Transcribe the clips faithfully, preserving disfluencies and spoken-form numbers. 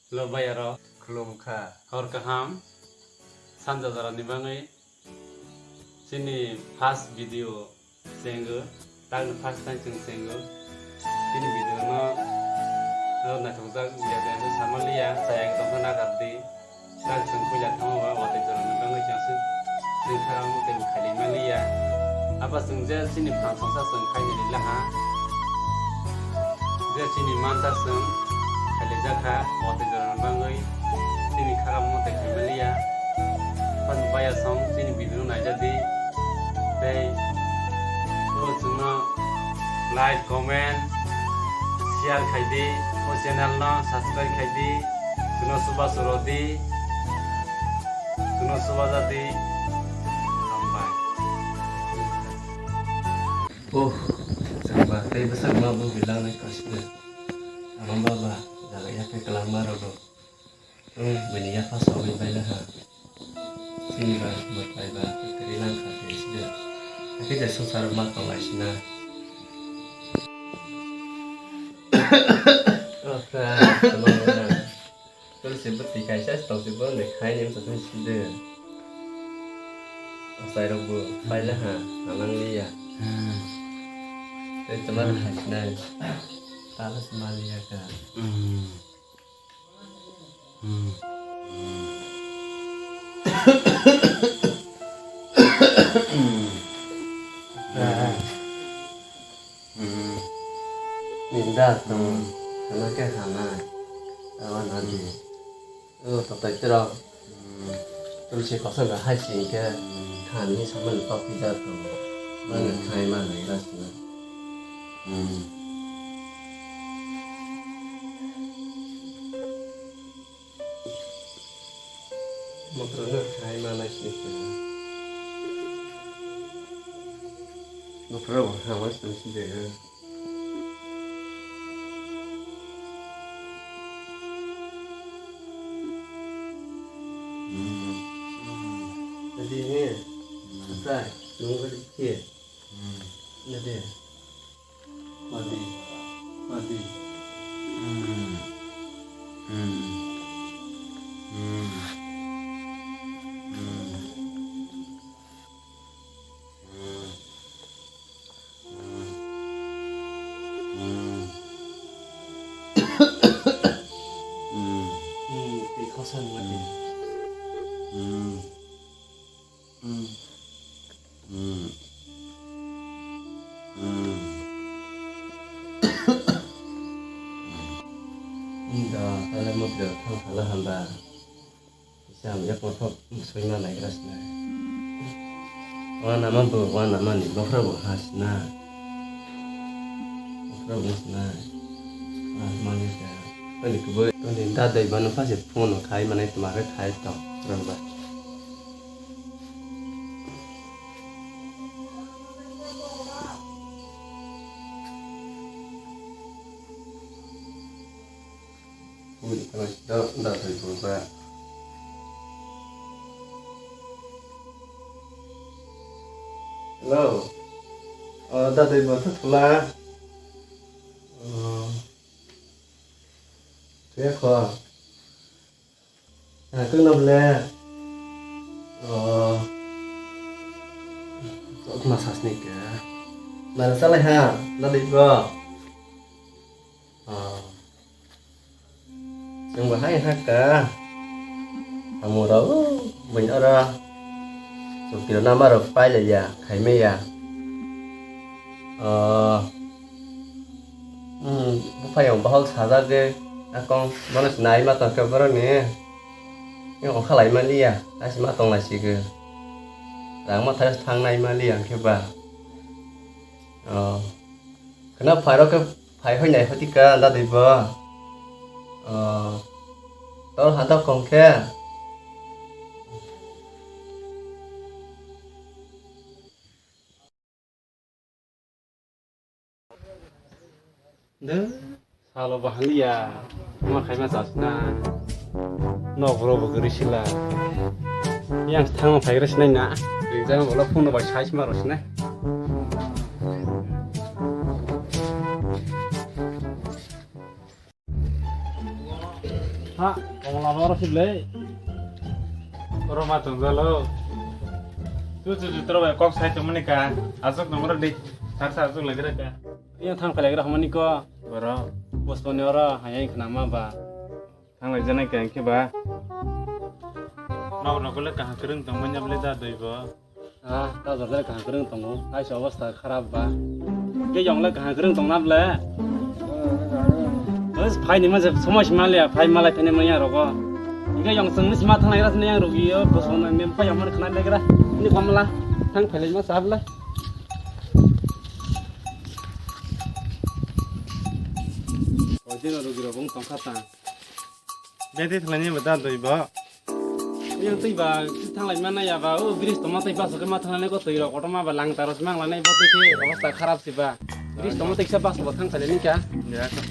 Hello, bayarok. Khulumkha. Hor kaham. Sanja jorani bagwi chini first video chengo. Tangni first time chwng chengo. Chini video no, no naithokjak video no sama liya, chaya tongkha nakardi. Tang chwng puila thango ba watwi jorani bagwi chwng se chwng khara motwi khailai maliya. Aba chwng je chini phan songsa chwng khainai laha. Je chini manta chwng khailai jakha watwi jorani bagwi chini khara motwi khai maliya. Phan baya song chini video no naijadi. Tei o chwngno like, comment, share khai di, o channel no subscribe khai di, chwngno chubachu rw di, chwngno chubajak di. Hambai. Oh, chwngba tei bwsakma bo bilangnai kasino. Ama baba, jaga yakhe kwlangma rwgo. Tei bini yapha sogwi baila ha. Chini ba mwtai ba kwrwi lang kha tei sida. Hakhe je swngchar ma tong lai sina. Okra, tamo na. Tulsi bwtwi kaisa tong si bo ne khai nim sa sida. Asai rok bo baila ha, alang liya. Tei tamo khai sina. Talas ma liya ka. Ninda tong, hana khe hana, awa nadi. O totai tero. Tulsi koso ga hai si khe, thani saman pok pida tong. Mane khai mane gas na. Motor no khai ma nai sini khe. Motor bo ha ma sini sini de. Jadi ni, apa? Nunggu dikit. Jadi. Mati. Mati. Tei khosa nungmati. Wngkha, tale motro thang sala hamba. Kisa hamya kothok swima naigra sinai. Wanama bo, wanamani bokhorok bo ha sinai. Bokhorok bo sinai. Ah, mani kha. Ani kubui, ani dadai bano phase phone khai manai twmare khai tong, rwngba. Hello. O, dadai bo tho thula. O. Thuya kho. Ah, kung nam le. O. Kok ma sas ni ke. Mana salai ha, dadai bo. O. Chwng bo hai hakha. Hamung rok, buini oro. Chukti rok nama rok pai lai ya, khai mai ya. O. Hmm, buphai rok bohok sajak de. Akong bono se nai ma tong khe borok ni. Yang ongkha lai ma liya, asi ma tong lai si khe. Rang ma thai thang nai ma liya khe ba. O. Khwna phairok khe phai hoi nai hoti ka dadai bo. O, tor hata kong khe. De, salo bahaliya, ma khaima chasna. Nok bro bo guri sila. Yang thangma phaigra sinai na. Rijang bola phone bai sai ma ro sinai. Ha, kongla oro sible. Oro ma tong jalo. Tu tu tu tro bai kok sai tong mani ka. Asok nong ro di. Sar sar asok lagi ka. Yang thang phalai gra hamani ko. Boro. Bos poni oro hayai khna ma ba. Thang lai jana ka ke ba. Mau no kole kaham kereng tong manya bele da doi bo. Ah, ta jor jor kaham kwrwng tongo. Kaisa obostha kharap ba. Ke yong le kaham kwrwng tong na ble. Bas, phai ni masa somoi sima le, phai malai phai ni maya rogo. Ke yong sung ni sima thanai ras ni yang rugi yo, bos on mem phai yong khna le gra. Ni kamla, thang phai le ma sab le. Oi din rugi ro bung tong kha ta. Beti thalani ba da doi ba. Yang twi ba thanglai mana ya ba, o bridge tongma twi bus ke ma thanglani ko twi rok kotorma ba lang taros mang lanai bo twi ke obostha kharap si ba. Bridge tongma twi sa bus bo thang thalani ka. Ya ka.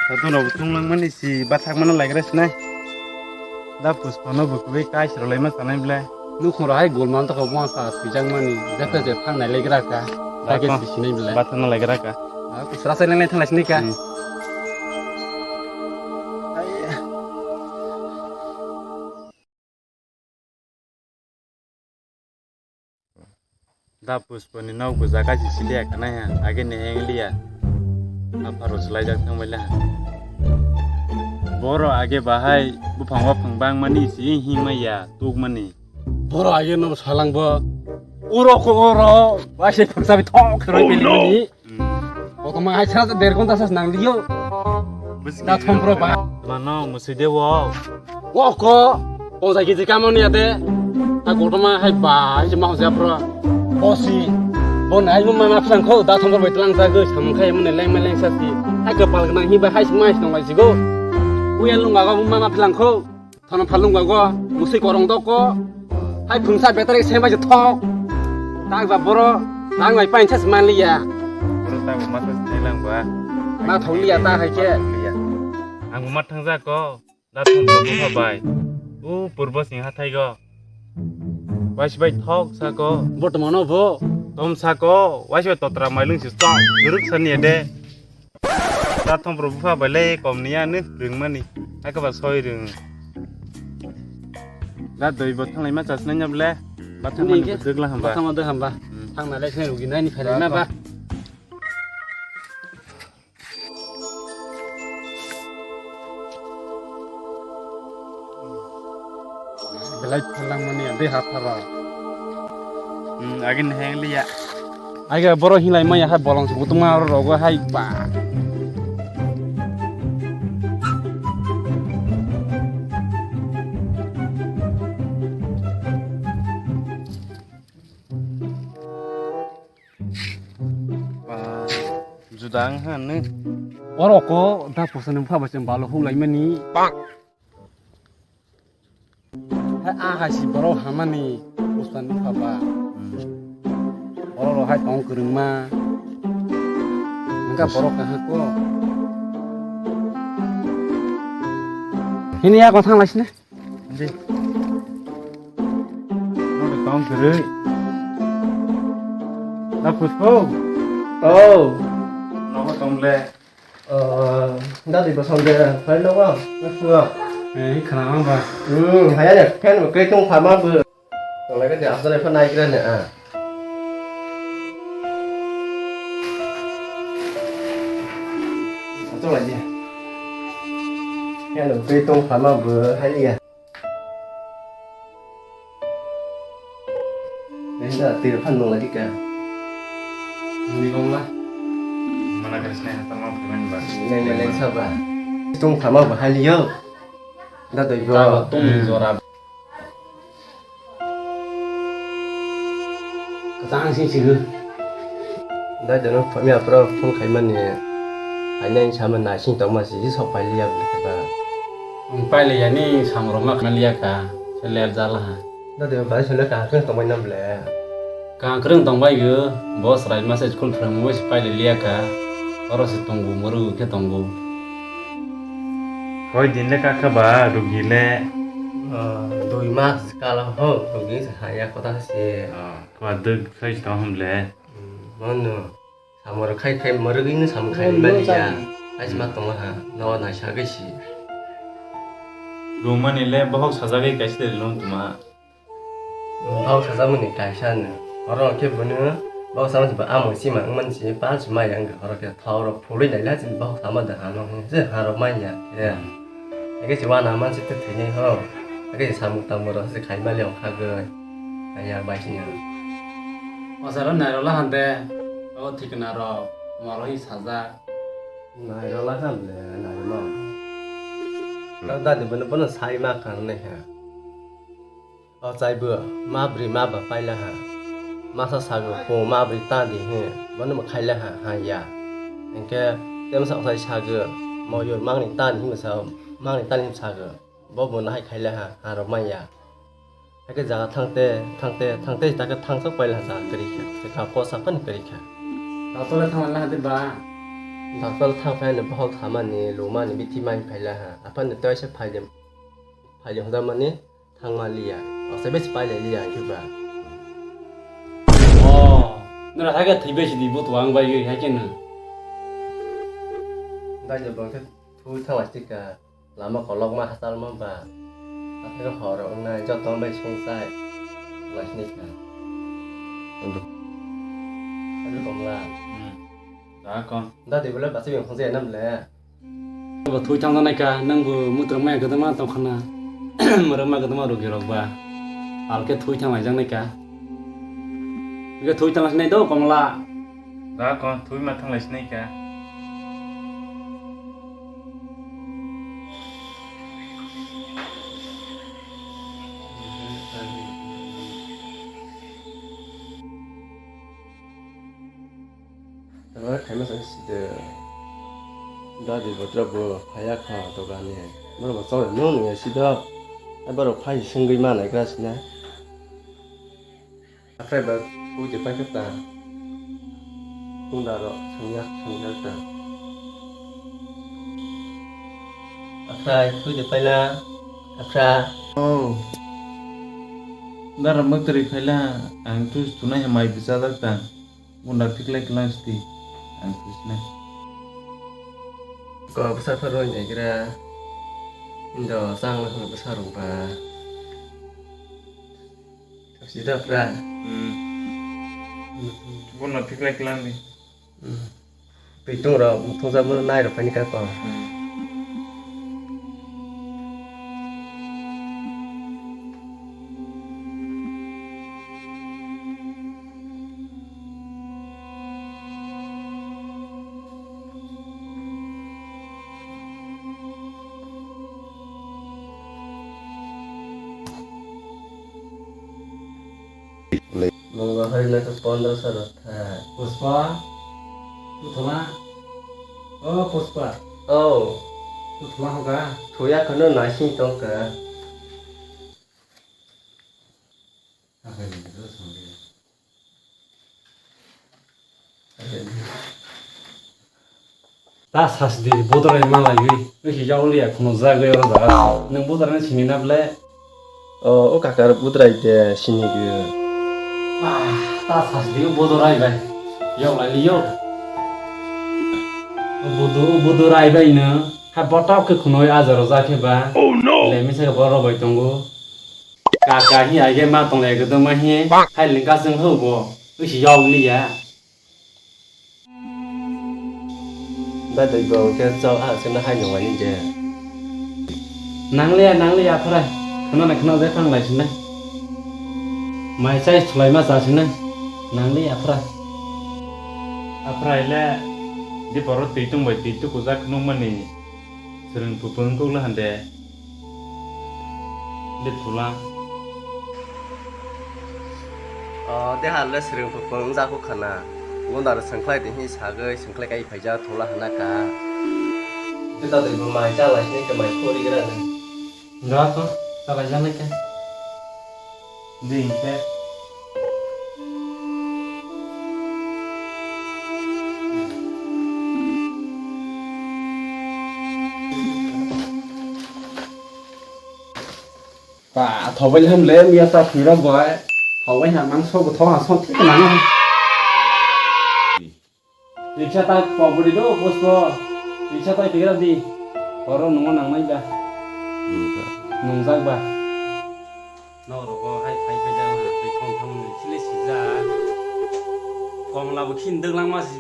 Tato no thung lang mani si bathak mana lai gra sinai. Da Pushpa no bukui kai siro lai ma sanai ble. Nukhung rok hai golmal tokha buma sa swijak mani. Jaka je phang nai lai gra ka. Ba Jaka ko. Si sinai ble. Bathak na lai gra ka. Ah, kusra sai nai thang lai sinai ka. Hmm. Da Pushpa ni nok bo jaga si siliya kanai ha, age ni heng liya. Apharo swlaijak thangbai le ha. Boro age bahai buphang waphang bang mani si hing maya tuk mani. Boro age no salang bo. Uro ko uro. Ba se phaksa bi thok kheroi peli mani. Hmm. Kotorma hai sa der ghonta sa nang liyo. Bwswk Na thompro ba. Mano musui de wo. Wo ko. Ko jai kiji kamon ya de. Ta kotorma hai ba hai ma hojia pro. Bosi. Bo nai mo ma ma phlang kho da thompro bai tlang sa go sam khai mo ne leng ma leng sa si. Hai ko pal nang hi ba hai sma hai nang lai si go. Uyan lung ga go ma ma phlang kho. Thono phalung ba go, musui korong dok ko. Hai phungsa betari sem bai thok. Tak ba boro, tak bai pain chas man liya. Boro tak ma chas nai lang ba. Ma thong liya ta hai ke. Liya. Ang ma thang ja ko. Da thong ko ha bai. U purbo sing ha thai go. Wais bai thok sa ko. Bo to mano bo. Tom sa ko. Wais bai totra mailung si chok. Guruk sa ni de. Da thong bro bupha bai le kom ni ya ni rwng mani. Aka ba soi rwng. Da doi bo thanglai ma chas nai nyab le. Ba thang mani Ni ke? Bujwk la hamba. Ba thang ma de hamba. Hmm. Thang na le se rugi nai ni phai na ba. Belai phalang mani ya, de ha phara. Hmm, agin heng liya. Aga boro hinlai maya hai bolong se butuma ro rogo hai ba. Ba, juda ang han ne. Oro ko da pusa nung pha ba chang balo hu lai mani. Pak. Hai a hai si borok hamani pusa nung pha ba. Oro ro hai tong kwrwng ma. Engka borok kaha ko. Hini ya ko thang lai sini. Andi. Nong de kong kiri. Na Pushpa. Oh. Nogo tong le. Oh, dadi bosong de, pai nogo, nasuo. Eh, khana mang ba. Hmm, haya ne, fan bo kai tong phama bo. Tong lai ka de, asal fan nai kira ne, ah. Asal aja. Fan bo kai tong phama bo, hai ya. Enda twi phan nung lagi ka. Ni gong la. Mana kris ne hata mau payment ba. Neng meleng saba. Tung thama bahai liyo. Da doi go. Tung jora. Katang sing sigo. Da jono phamya pro phone khaimani. Hainai sama nasing tongma si sok pai liya bwlwkha. Ang pai liya ni samrok ma khna liya ka. Se ler jala ha. Da de bai sele ka khe tongmai nam le. Ka kreng tongbai go. Boss rai ma se school phrang mo se pai liya ka. Oro se tongo moru khe tongo. Koi din le ka kha ba rugi le. Ah, dui mas kala ho, rugi sa ya kota se. Ah, kwa duk sai tong hom le. Hmm, bono. Samor khai khai morogino samor khai mali ya. Ai ma tong ha. No na sa ge si. Rumani le bohok sajagwi kaisa de lung tuma. Bau sajamani kaisa no. Oro khe bono bau sama ba amo sima wngmani si pa sima yang horo khe thau rok phulwi naila si bau sama da hano se haro manya khe. Ege si wana man si te thini ho. Ege si samung tangbo ro se khai mali ong kha goi. Aya bai sini. Masaro nairo la hande. O thikna ro moro hi sajak. Nairo la hande nairo ma. Dadi bono bono sai ma kan ne ha. O chaibo ma bwrwi ma ba paila ha. Masa sago, "Pung ma bwrwi ta di," hwnwi. Bono bo khaila ha, ha ya. Hinkhe temsa ochai sago, "Moyur mangni ta di," hwnwi sa, mangni ta di hwnwi sago. Bo bo nahai khaila ha, ha rok manya. Hakhe jaga thangte, thangte, thangte, hakhe thangsok paila ha jaga kwrwi kha. Kwkha kosa phani kwrwi kha. Doctor le thanglaina hadi ba? Doctor thang phai no bohok samani, lumani, bithi mai phaila ha. Aphani toisa phaidi, phaidi hwnjakmani. Thangma liya. Asa besi pailai liya ang khe ba. Oh, nora hake thwi besi di butu ang bai yoi hake no. Dai je bangkhe thui thang lastik ka. Lama kolok ma hasal ma ba. Akhir hor wngnai joto bai sung sai. Lasnik ka. Aduh. Aduh komla. Hmm. Da kon. Da de bole basi beng khonse nam le. Bo thui thang nai ka, nang bo mutra maya gadama tong khana. Mura ma gadama rogi rok ba. Alke thui thang lai jang nai ka. Ge thui thang lai nai do komla. Da kon thui ma thang lai nai ka. Tama khaima sa side. Dadi botra bo phaya kha dogani. Borok bo chawai no nungya sido. Ai borok phai sengwi ma nai gra sina. Aphai ba puje pai kha ta. Kunda ro sengya sengya ta. Aphai puje pai la. Aphra. Oh. Dara mukri phaila ang tu tunai mai bijajak ta. Bunda phiklai klang sti ang twisna. Ko bwsa phar roi nai gra. Indo chang na khno bwsa rung ba. Sida pra. Hmm. Bunda phiklai klang di. Hmm. Pitung rok thungsa bwrw nai rok phani ka ko. Hmm. Mwngo hai na to pondro saro tha. Puspa, tu thola. Oh, Puspa. Oh. Tu thola hoga. Thoya khano nasing tongka. Ta sasdi bodrai malaiwi, wiki yaoliya khunujagwi oro jaga. Nwng bodrai sini na ble? O, o kaka budrai de sini gwi. Ah, ta sasdi bodrai bai. Yaolai liyo. Budu, budu rai bai no. Ha botap khe khunui ajaro jakhe ba. Oh no. Le misa borok bai tongo. Kaka hi aige ma tonglai gede ma hi hai lingka sing ho bo. Wisi yog liya. Da dai bo ke chao ha sina hai no wani de. Nangliya nangliya aphra. Khna na khna je thang lai sina. Mai chai thulai ma cha sina. Nangliya aphra. Aphra ile di poro twi tung bai twi tu kujak nung mani. Swrwng pupung kuk le hande. De thula. O, de hale swrwng pupung wngjago khana. Gundar swngkhlai de hi sagwi swngkhlai kai phaijak thula hana ka. De ta de bo mai cha lai sini ke mai khori gra ne. Ga ko, ta lai jana ke. Ding khe. Ba, thobai ham le miya ta thwira boy. Thobai ham ang so thong ha so thik na. Riksa ta pok budi do, bos bo. Riksa ta pigra di. Oro nungo nang nai ba. Nungjak ba. Nok rogo hai phai phai jak ha, tei thong thang ni chile sijak. Kongla bo khin dwglang ma si.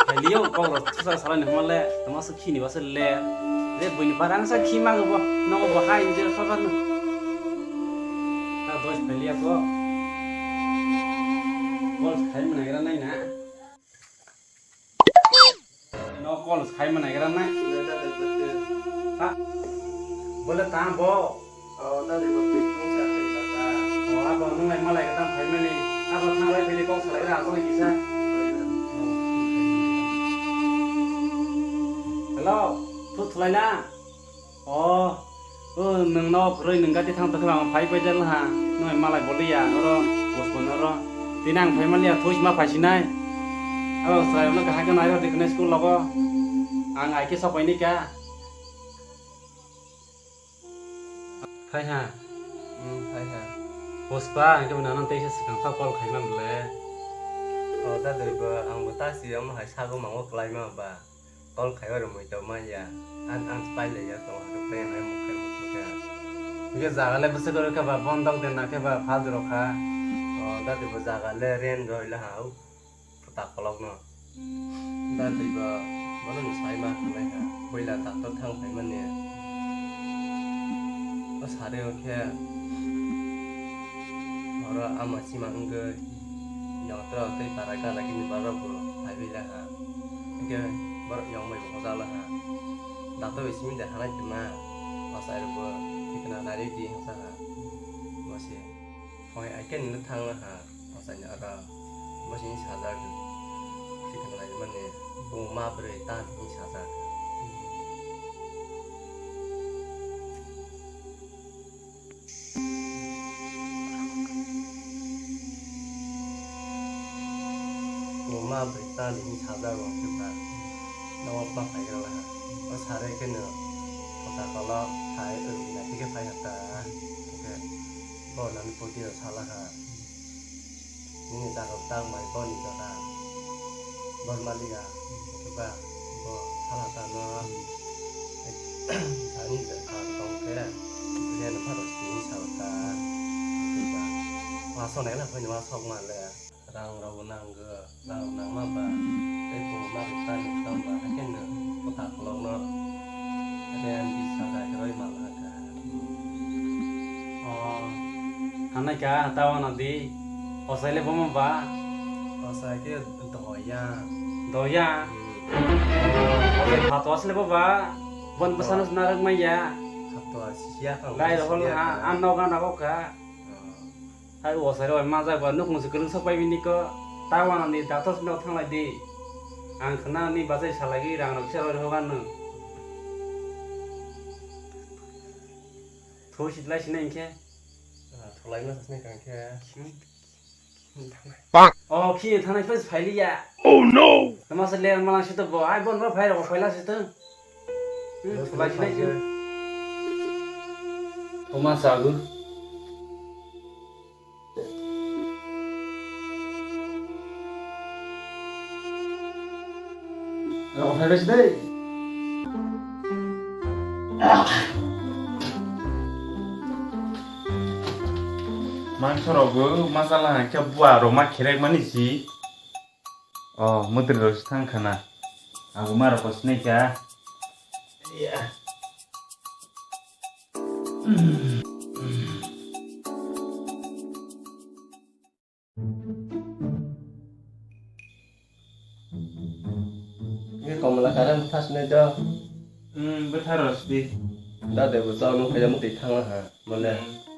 Phailio kok rok thusa salai ni hwnle, tama se khini ba se le. Je buini parang sa khi ma bo, nok bo hai je sa ba no. Ta dos phailio ko. Kol khai ma nai gra nai na. No call khai ma nai gra nai. Ha? Bole ta bo. O, abo nung lai malai ka tang khai mani. Abo thang lai phai kok salai ra, abo kisa. Hello, thu thulai na. O, o, nwng no kwrwi nwng gati thang tokhe ang phai paijak laha. Nwng malai boliya, oro, postpone oro. Tini ang phai manliya, thuis ma phaisinai. Aro chwrai no kahai khe nai rw di khnai school logo. Ang ai khe sok paini ka. Phai ha. Hmm, phai ha. Puspa, ang khe nang teisa swkang pha call khai man le. O, da doi bo, ang bo ta si omo hai sago mango kwlai ma ba. Call khai oro mui tong manya. Ang, ang spy le ya tong ha, khe hai muk khai muk khe. Hingke jaga le bwswk oro khe ba bondok de na khe ba phal rw kha. O, dadi bo jaga le rent rw la ha, u phuta kolok no. Dadi bo, bono no sai ma khnai ha, puila doctor thang phai mani. O sari o khe, oro ama sima wngwi, yongtra tei para gana gini borok bo phai bai la ha. Hingke borok yong bai bo hojak la ha. Doctor bai simi de halai tongma, bachai rok bo thikna nai di hwnsa ha. Bo se, phone ai khe nini thang la ha, bachai ni oro. Bo sini sajak, thikna nai mani, bo ma bwrwi ta hinwi sajak. Bo ma bwrwi ta hinwi sajak rw khe ba. Nogo ma phai gra la ha. O sare khe no kota kolok phai rwgwi naikhe phai ha ta. Hwnkhe bo nani poti rw sa la ha. Nini jaga tang bai bo ni jaga. Bor maliya khe ba bo hala ta no. Ani jaga tong khe. Ren pharo sini sa ta. Khe ba. Wa sonai la phai ni wa sok ma le. Rang rok bo nang go, rang rok nang ma ba, tei bo ma rok ta ni tang ba, hakhe no kota kolok no rang bisa bai roi ma la kha. O, hanai ka, ta wana di, osai le bo ma ba? Osai khe doya. Doya? Hmm. Osai phato asle bo ba? Bon bwsano narwk manya. Phato asi ya kha. Lai rok hol ha, an noga na kok kha. Hmm. Hai o sai roi ma jai ba nuk nung se kwrwng sok pai bini ko. Ta wana ni doctor sino thang lai di. Ang khna ni bachai salai gi rang rok se roi hogan no. Thui sit lai sinai inkhe. Ah, thulai ma sasnai kang khe. Hmm. Bang. Oh, khi thanai plus phailiya. Oh no. Tama se ler malang sito bo. Ai bon ba phai rok phaila sito. Hmm, thulai sinai. Thoma sagu. Rok phai bai sdei. Mangso rok bo masala hangkhe bua rok ma kherek mani si. Oh, mutri rok si thang khana. Abo ma rok sinai kha. Nge komla kare bwtha sinai do. Hmm, bwtha rw sdi. Da de bo chao nung khaida mutwi thangla ha. Mole. Hmm.